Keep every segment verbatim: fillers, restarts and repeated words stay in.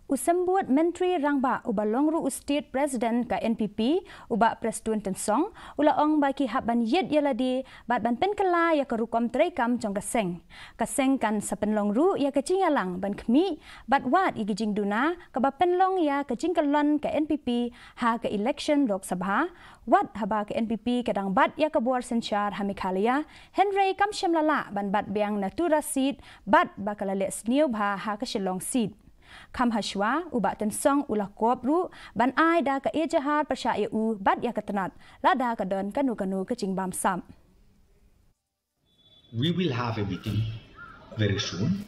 U Symbud Myntri Rangbah uba long ruh u State President ka N P P, u Bah Prestone Tynsong, u la ong ba ki hap ban ïit ïa lade bad ban pynkylla ïa ka rukom treikam jong ka seng. Ka seng kan sa pynlong ruh ïa ka jingïalang ban khmih bad wad ïa ki jingduna kaba pynlong ïa ka jingkyllon ka N P P ha ka election Lok Sabha, wat haba ka N P P ka dang bat ïa ka bor synshar ha Meghalaya, hynrei kam shym la lah ban bat biang na Tura seat bad ba ka la leh sniew bha ha ka Shillong seat. Kham hashwa, u Bah Tynsong u la kop ruh ban ai da ka ejahar pyrshah ïa u bad ïa ka tnat, lada ka don kano kano ka jingbamsap. We will have a meeting very soon.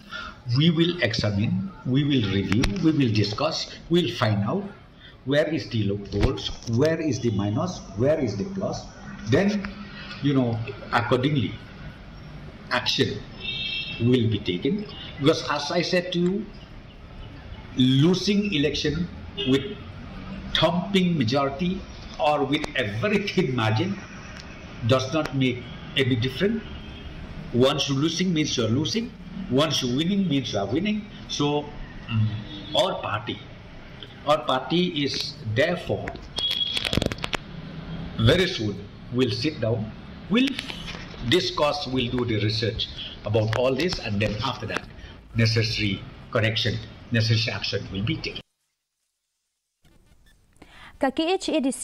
We will examine, we will review, we will discuss, we'll find out where is the loopholes, where is the minus, where is the plus. Then, you know, accordingly, action will be taken. Because as I said to you, losing election with thumping majority or with a very thin margin does not make any difference. Once you're losing means you're losing. Once you're winning means you are winning. So, mm, our party, our party is therefore very soon we'll sit down, we'll discuss, we'll do the research about all this, and then after that, necessary correction, necessary action will be taken. Ka K H A D C